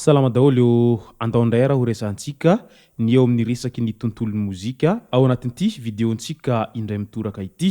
Salama daholo ô! Andao indray ary horesahantsika ny eo amin'ny resaky ny tontolon'ny mozika ao anatin'ity video-ntsika indray mitoraka ity.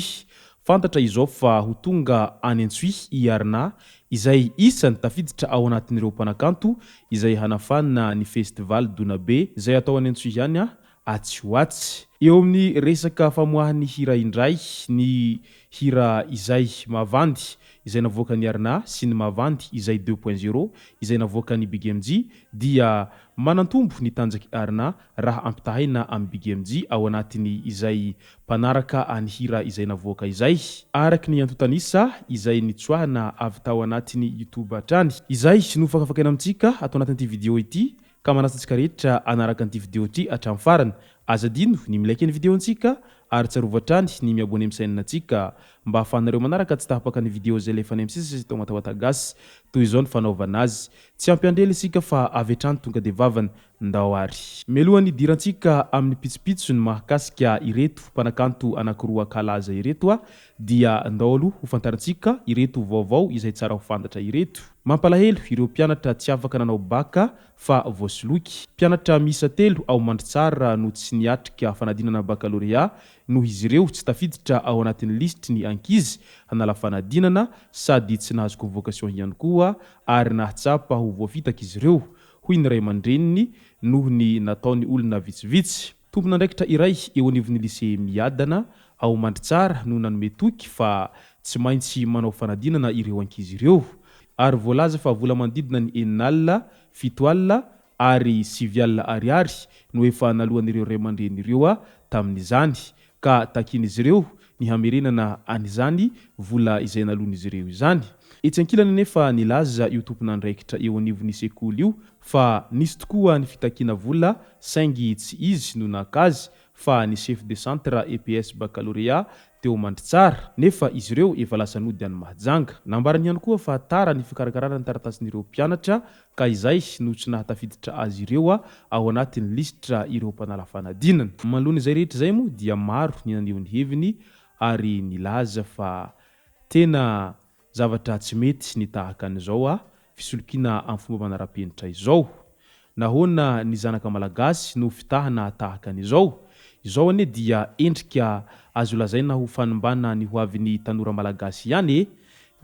Fantatra izao fa ho tonga any Antsohihy i Arna izay isany tafiditra ao anatin'ireo mpanakanto izay hanafana ny festival Dona Be izay hatao any Antsohihy any atsy ho atsy. Eo amin'ny resaka famoahan'ny hira indray, ny hira Izay Mavandy izay navoakan'i Arna sy ny Mavandy Izay deux point zéro izay navoakan'i Big MJ dia manantombo ny tanjak'i Arna raha ampitahaina amin'i Big MJ ao anatin'ny izay mpanaraka any hira izay navoaka izay, araka ny antontan'isa izay nitsoahana avy tao anatin'ny YouTube hatrany. Izay no fakafakaina amintsika ato anatin'ity video ity Ka manasa antsika rehetra hanaraka an'ity video ity hatramin'ny farany. Aza adino ny mi-like ny video antsika ary tsarovy hatrany ny mi-abonner amin'ny chaîne antsika mba ahafahanareo manaraka tsy tapaka ny video izay alefanay amin'ny sisa sy eto Matawata Gasy. Toy izao ny fanaovana azy. Tsy hampiandry ela isika fa avy hatrany tonga dia vavany. Ndao ary. Mialohan'ny hidirantsika amin'ny pitsopitsony mahakasika ireto mpanakanto anankiroa kalaza ireto dia ndao aloha ho fantarintsika ireto vaovao izay tsara ho fantatra ireto. Mampalahelo ireo mpianatra tsy afaka nanao Bacc fa voasoloky. Mpianatra miisa telo ao Mandritsara no tsy niatrika fanadinana Baccalauréat noho izy ireo tsy tafiditra ao anatin'ny lisitry ny ankizy hanala fanadinana sady tsy nahazo convocation ihany koa ary nahatsapa ho voafitaka izy ireo, hoy ny ray aman-dreniny noho ny nataon'ny olona vitsivitsy. Tompon'andraikitra iray eo anivon'ny Lycée Miadana ao Mandritsara no nanome toky fa tsy maintsy manao fanadinana ireo ankizy ireo ary voalaza fa vola manodidina ny enina alina, fito alina ary sivy alina ariary no efa naloan'ireo ray aman-dreny ireo tamin'izany ka takian'izy ireo ny hamerenana an'izany vola izay naloan'izy ireo izany. Etsy ankilany anefa nilaza io tompon'andraikitra eo anivon'ny sekoly io fa nisy tokoa ny fitakiana vola saingy tsy izy no naka azy fa ny chef de centre EPS Baccalauréat teo Mandritsara nefa izy ireo efa lasa nody any Mahajanga. Nambarany ihany koa fa tara ny fikarakarana ny taratasin'ireo mpianatra ka izay no tsy nahatafiditra azy ireo ao anatin'ny lisitra ireo mpanala fanadinana. Manoloana izay rehetra izay moa dia maro ny naneho ny heviny ary nilaza fa tena zavatra tsy mety ny tahaka an'izao fisolokiana amin'ny fomba manara-penitra izao. Nahoana ny zanaka malagasy no fitahana tahaka an'izao? Izao anie dia endrika azo lazaina ho fanimbana ny hoavin'ny tanora malagasy ihany e!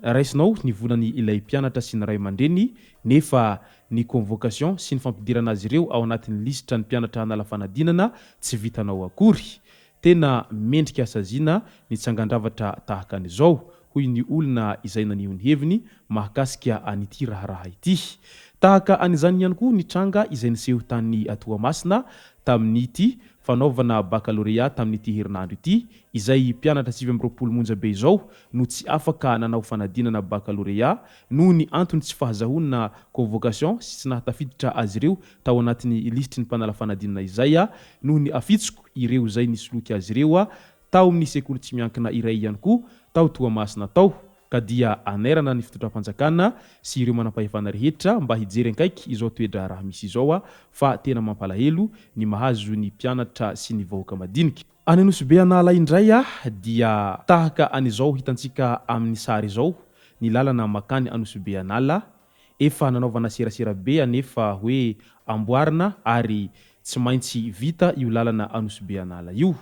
Raisinao ny volany ilay mpianatra sy ny ray aman-dreny nefa ny convocation sy ny fampidirana azy ireo ao anatin'ny lisitra ny mpianatra hanala fanadinana tsy vitanao akory. Tena mendrika saziana ny tsangan-dravatra tahaka an'izao, hoy ny olona izay naneho ny heviny mahakasika an'ity raharaha ity. Tahaka an'izany ihany koa ny tranga izay niseho tany Toamasina tamin'ity fanaovana bakalorea tamin'ity herinandro ity izay mpianatra 29 monja be izao no tsy afaka nanao fanadinana bakalorea noho ny antony tsy fahazahoana convocation sy tsy nahatafiditra azy ireo tao anatin'ny lisitry ny mpanala fanadinana izay noho ny afitsoko ireo izay nisoloky azy ireo tao amin'ny sekoly tsy miankina iray ihany koa tao Toamasina tao ka dia anairana ny fitondram-panjakana sy ireo manampahefana rehetra mba hijery ankaiky izao toe-draharaha misy izao fa tena mampalahelo ny mahazo ny mpianatra sy ny vahoaka madinika. Any Anosibe an'ala indray dia tahaka an'izao hitantsika amin'ny sary izao ny lalana makany Anosibe an'ala, efa nanaovana serasera be anefa hoe amboarina ary tsy maintsy vita io lalana Anosibe an'ala io.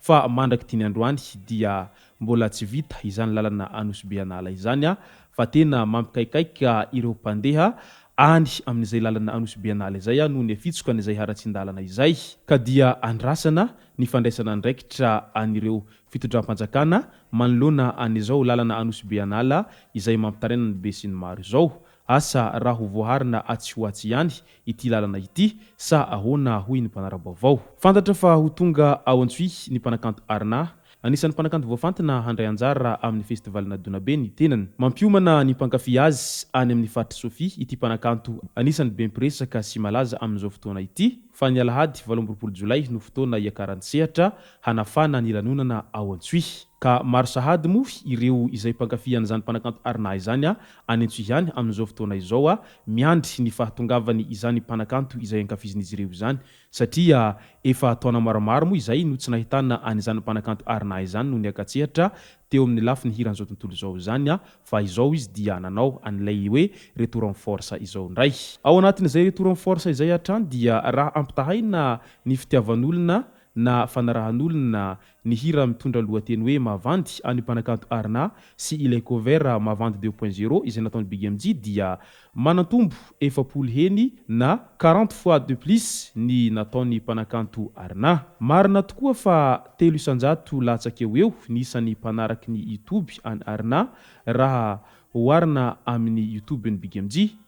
Fa mandrak'ity ny androany dia mbola tsy vita izany lalana Anosibe an'ala izany fa tena mampikaikaika ireo mpandeha any amin'izay lalana Anosibe an'ala izay noho ny afitsoka an'izay haratsian-dalana izay ka dia andrasana ny fandraisana andraikitra an'ireo fitondram-panjakana manoloana an'izao lalana Anosibe an'ala izay mampitaraina ny besinimaro izao. Asa raha ho voaharina atsy ho atsy ihany ity lalana ity sa ahoana hoy ny mpanara-baovao. Fantatra fa ho tonga ao Antsohihy ny mpanakanto Arna. Anisan'ny mpanakanto voafantina handray anjara amin'ny Festival Nadonabe ny tenany. Mampiomana ny mpankafy azy any amin'ny faritr'i Sofia ity mpanakanto anisan'ny be mpiresaka sy malaza amin'izao fotoana ity fa ny alahady 28 jolay no fotoana hiakarany sehatra hanafana ny lanonana ao Antsohihy. Ka maro sahady moa ireo izay mpankafy an'izany mpanakanto Arnaah izany any Antsohihy any amin'izao fotoana izao miandry ny fahatongavany izany mpanakanto izay ankafizin'izy ireo izany satria efa taona maromaro moa izay no tsy nahitana an'izany mpanakanto Arnaah izany no niaka-tsehatra teo amin'ny lafiny hiran'izao tontolo izao izany fa izao izy dia nanao an'ilay hoe retour en force izao indray. Ao anatin'izay retour en force izay hatrany dia raha ampitahaina ny fitiavan'olona na fanarahan'olona ny hira mitondra lohateny hoe Mavandy an'ny mpanakanto Arna sy ilay cover Mavandy deux point zéro izay nataon'i Big MJ dia manantombo 40 heny na 40 fois de plus ny nataon'ny mpanakanto Arna. Marina tokoa fa 3% latsaka eo ho eo ny isan'ny mpanaraky ny YouTube an'i Arna raha oharina amin'ny YouTube-n'i Big MJ.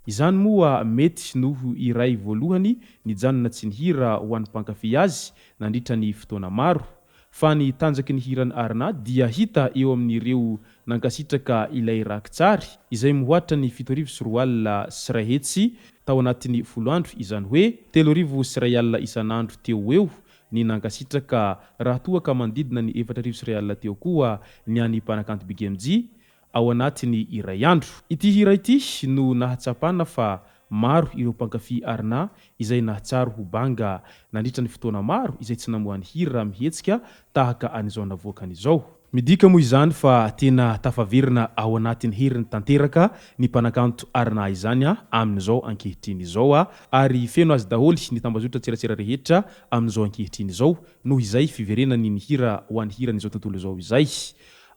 Izany moa mety noho iray voalohany nijanona tsy nihira ho an'ny mpankafy azy nandritra ny fotoana maro. Fa ny tanjaky ny hiran'i Arna dia hita eo amin'ireo nankasitraka ilay rakitsary izay mihoatra ny 170 tao anatin'ny 10 andro, izany hoe 1 300 isan'andro teo ho eo ny nankasitraka raha toa ka manodidina ny 1 400 teo koa ny an'ny mpanakanto Big MJ ao anatin'ny iray andro. Ity hira ity no nahatsapana fa maro ireo mpankafy Arna izay nahatsiaro ho banga nandritra ny fotoana maro izay tsy namoahany hira mihetsika tahaka an'izao navoakany izao. Midika moa izany fa tena tafaverina ao anatin'ny heriny tanteraka ny mpanakanto Arna izany amin'izao ankehitriny izao ary feno azy daholo ny tambazotran-tserasera rehetra amin'izao ankehitriny izao noho izay fiverenany ny hira ho an'ny hiran'izao tontolo izao izay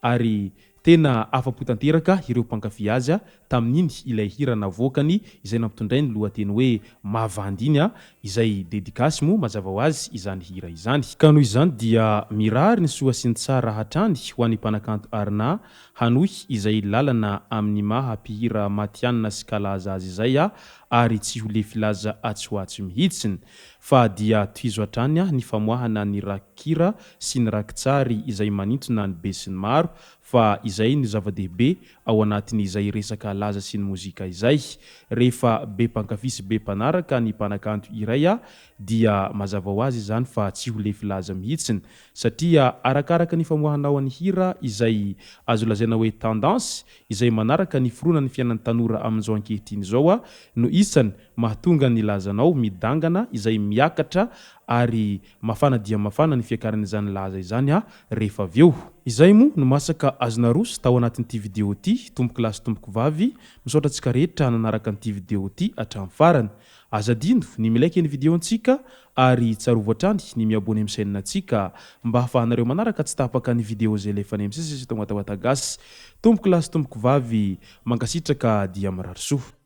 ary tena afa-po tanteraka ireo mpankafy azy tamin'iny ilay hira navoakany izay nampitondrainy lohateny hoe Mavandy iny izay dedikasy moa mazava ho azy izany hira izany. Ka noho izany dia mirary ny soa sy ny tsara hatrany ho an'ny mpanakanto Arna hanohy izay lalana amin'ny maha mpihira matihanina sy kalaza azy izay ary tsy ho lefy laza atsy ho atsy mihitsiny fa dia tohizo hatrany ny famoahana ny rakikira sy ny rakitsary izay manintona ny besinimaro fa izay no zava-dehibe ao anatin'izay resaka laza sy ny mozika izay. Rehefa be mpankafy sy be mpanaraka ny mpanakanto iray dia mazava ho azy izany fa tsy ho lefy laza mihitsiny satria arakaraka ny famoahanao ny hira izay azo lazaina hoe tendance izay manaraka ny fironan'ny fiainan'ny tanora amin'izao ankehitriny izao no isany mahatonga ny lazanao midangana izay miakatra ary mafana dia mafana ny fiakaran'izany laza izany rehefa avy eo. Izay moa no masaka azo naroso tao anatin'ity video ity tompoko lahy sy tompoko vavy, misaotra antsika rehetra nanaraka an'ity video ity hatramin'ny farany. Aza adino ny mi-like ny video ntsika ary tsarovy hatrany ny mi-abonner amin'ny chaîne ntsika mba hahafahanareo manaraka tsy tapaka ny video izay alefanay misesy eto Watawata Gasy. Tompoko lahy sy tompoko vavy, mankasitraka dia mirary soa.